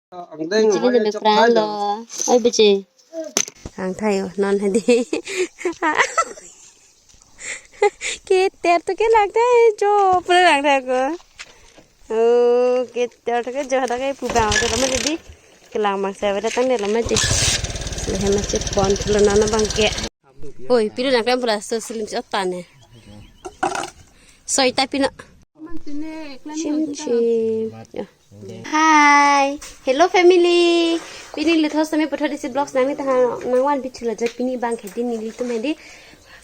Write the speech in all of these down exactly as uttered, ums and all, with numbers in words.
Angdeng Chili hoi de chok pran thai lo. Dong. Oi, biji. Ang thayo, non hadi. Keter to ke lagde jo, pura lagde ko. Oh, keter to ke jo hada ke pu bang de lo ma di. Kelang mang saya pada tang de lo ma di. Lehem ma chepon pulo non abang ke. Oi, pilo nang kan pura so slim si otan eh. Soi ta pino. Chim chim. Ya. Hi. Hello family. Pini Lithos tame puthot isi vlogs nangli ta nangvan bichulo jo pini bang khedi nelitum hedi.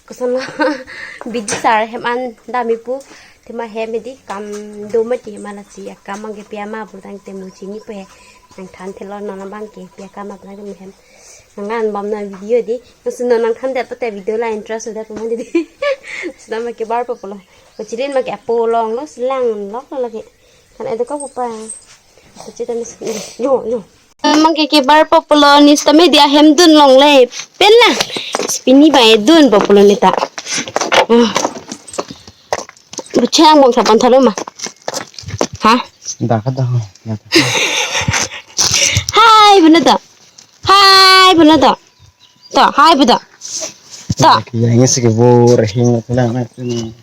Koson lo biji sar hem an dami pu. Tema hem hedi kam do mati hem an lasi akam bang ke pia ma pu tangte mu chini pu he. Nangthan thelo non bang ke pia kam ma pu tangte mu hem. Nangvan bom na video di. Nangsun non nangthan det pute video la interest udah pu ma di. Sita ma ke bar po pulo. Kachilin ma ke apo long lo, silang long lo lagi. Kan ada kau apa? Kachita mis. Yo, yo. Mang ke ke bar po pulo ni sita media hem dun longle. Pen la. Pini ba e dun po pulo ni ta. Ah. Buchang bong sapan thalo ma. Ha? Dah kata. Hai, bener tak? Hai, bener tak? Tak, hai, bener tak? Tak. Yang ini sih kebur, hing, tenang, tenang.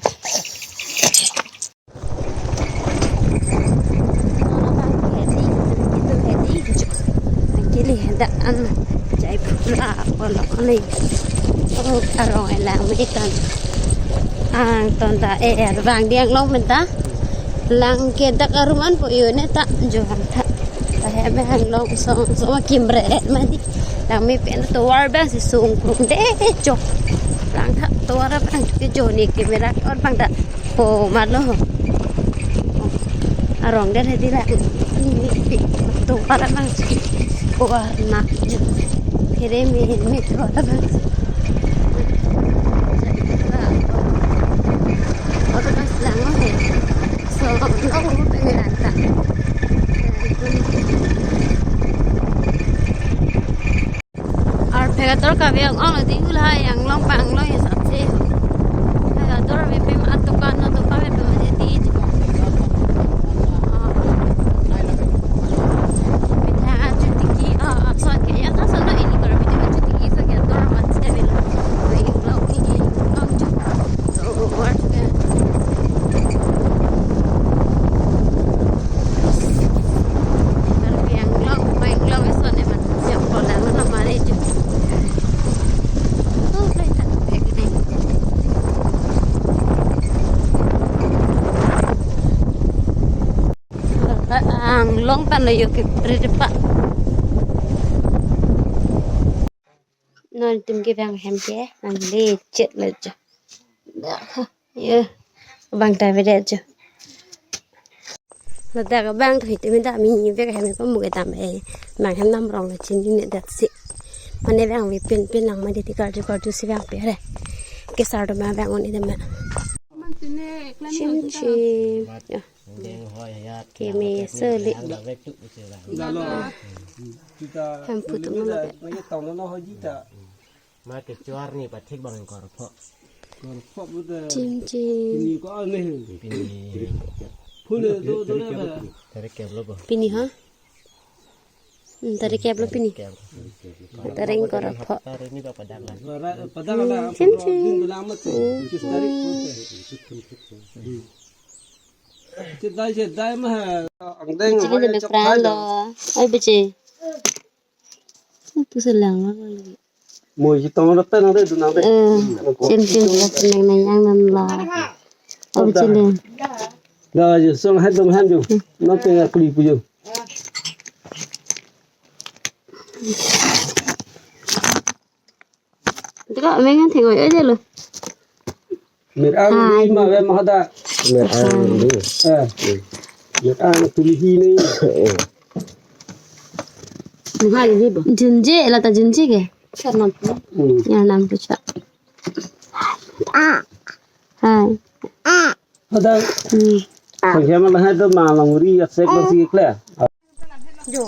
Kili dak an jai pura polo ni. Oh, arong elang me ton. Angton ta er bang di anglong menta. Lang ke dak arum an po yo ne ta jo bang ta. Ta hem anglong song song kimre ma di. Lang me pen tovar bang si sung krung de chok. Lang ta tovar bang ke jo ni ke merak or bang ta. Po malo. Arong den hedi la. Ini pi tovar bang. Tovar na. Kere me me tovar bang. Tovar bang lang he. So, no mo pe me ranta. Arpek ator kave ong ong di hula hai anglong pa anglong ya sapse. Hai ator ave pe ma ator ka no ator ka ave pe ma di di. Pitha achu tiki a ason ke ya ta son no ini kor pitha achu tiki sa ke ator ma se ave lo. Anglong ni anglong chu. So, work. Karbi Anglong, Anglong eson eman siap kolang na mari ju. Oh, lain tak pek ni. Anglong pan lo yo ke pri pa. Non tum ke bang hem ke nang le chet le jo. Dah, ha, ya. Bang ta vedet jo. Ladak bang to hitu minta mi vek hem ko mu ke tam eh. Bang hem nam rong le chin ni det si. Mane bang mi pin pin lang ma di ti kar ju kar ju si bang pe re. Ke sar do ma bang un i de ma. Chim chim. Ya. Keme seli. Hem putu mana be. Ma ke chuar ni pathik bang kor pho. Chim chim. Pini. Pini ha? Hmm, tari kep lo pini. Tari kep. Tari ingkor apho. Tari ni ba padang la. Padang la. Chim chim. Hmm. Chedai, chedai ma ha. Angdeng. Chili hoi de chok pran thai lo. Oi, biji. Tu selang lo lagi. Mo ji tong lo pen nang de, du nang de. Eh, chim chim la nang nang yang nan la. Oi, biji le. Da ju song han dong han ju. Nang te kuli pu ju. Dika mengan thengoi aja lo. Mir ang. Hai. Di ma ve ma hadak. Mir ang di. Eh. Mir ang tuli hi ni. Hai di bo. Junje, la ta junje ke? Char nam. Hmm. Ya nam tu cha. Ah. Hai. Hadak. Hmm. Pangkhiam la hai to ma long ri ya sek lo si kle. Jo.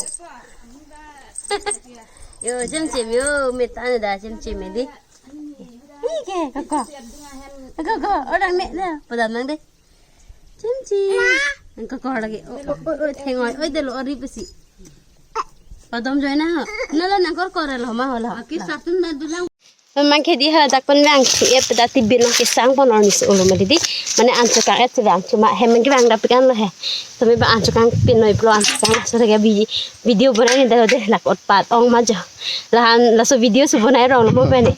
Yo, chim chim yo, me ta ne da chim chim me di. Ni ke, koko. Koko, orang mek na, pada mang de. Chim chim. Koko lagi. Oh, oh, oh, oh, thengoi. Oi, de lo, ori besi. Padom join na ho. Nalo nangkorkor lo ma ho lo. Aki satun na dulang. Memang ke di ha dak pen vang si ep da tibin nang kesang pon arni se ulo ma didi. Mane anchokang et si vang cuma hem ke vang dapik an lo he. Tumi ba anchokang pinoi plo anchokang so lagi bi-, video bonai ni dalo de lak ot pat ong ma jo. Lahan laso video su bonai rong lo mo bene.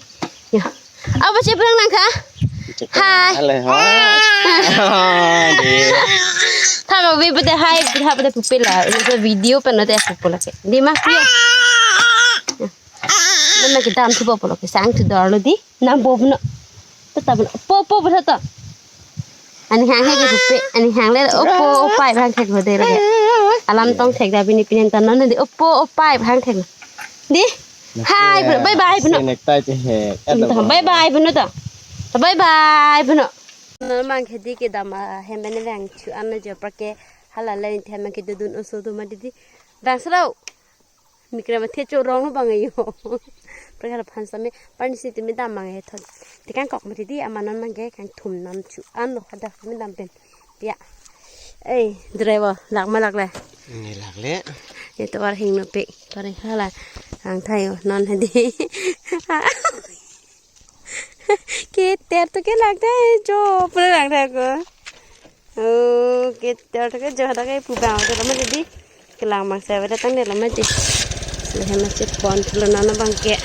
Ya. Apa sih bilang nang kha? Hai. Halo. Hai. Di. Tama bi bete hai, bi ha bete pupila. Laso video pen lo de pupula ke. Di ma yo. Nang kedam thu po pulo kesang thu dor lo di. Nang bo puno. Tata puno. Po po puno to. Ani hang he ke thupe. Ani hang le opo opai hang thek lo de lagi. Alam tong thek da bini pinen tan non di opo opai hang thek lo. Di. Hai puno. Bye bye puno. Necktie che he. Bye bye puno to. Bye bye puno. Non mang ke di kedam ahem bene vang chu an lo jo prake hala le hem ke dudun oso do ma didi. Vang srau. Mikra ma the cho rong bang yo. Prekha la phan same parni si timi dam mang e thon. Tikang kok ma didi amanon mang ke kangthum nam chu an lo kada mi dam pen. Pia. Ei, driver, lak ma lak le. Nge lak le. Ye to war hing no pe. Pare hala. Ang thayo non hadi. Keter to ke lagde jo pura lagde ko. Oh, keter to ke jo da ke pu bang de lama jadi. Kelang mang saya pada tang de lama jadi. Lehem masih pon pulo nana bang ke.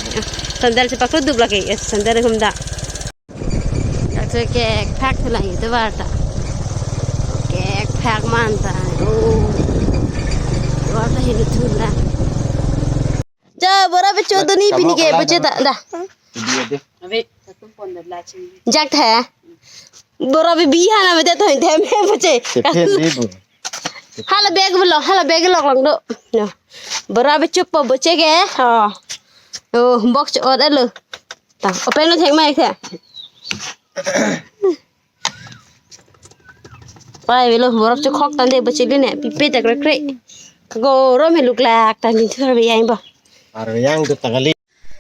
Sandal sepak tu dubla ke. Yes, sandal hum da. Kache ke phak thula itu warta. Ke phak manta. Warta hinu thula. Ja, bora becho doni bini ke becho ta da. Jak the. Bora bi bi hana bete thoi the me puche. Hala bag belo, hala bag lok lang do. No. Bora bi chup po puche ke. Oh. Oh, box order lo. Ta, open lo thek mai the. Pai velo, borok chu khok tande bachili ne, pipe tak kre kre. Gorom he luklak tande thur be yang ba. Ar yang tu takali.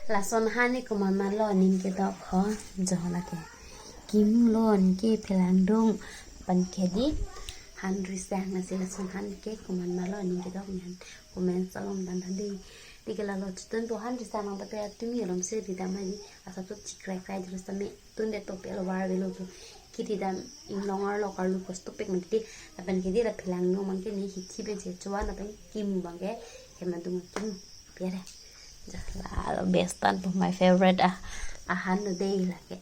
Lason hani komat ma lo ning kedok ho, jo lake. Kimu lo ning ke phelang dung pan ke di. Han risang nasi lason hani ke komat ma lo ning kedok ni han. Komen salom dan tande. Di ke lalo chutun po han risang nang pate atumi alom se di damai di. Asap tu chikrai krai terus tame. Tunde topik lo var velo tu. Kiti dam inglong arlo karlu kos topik mati. Lapen kiti la phelang nung mang ke ni hithi pen se chuan lapen kimu bang ke. Hem adung kimu. Piare. Lalo best tan po my favorite ah. Ahan lo dei lake.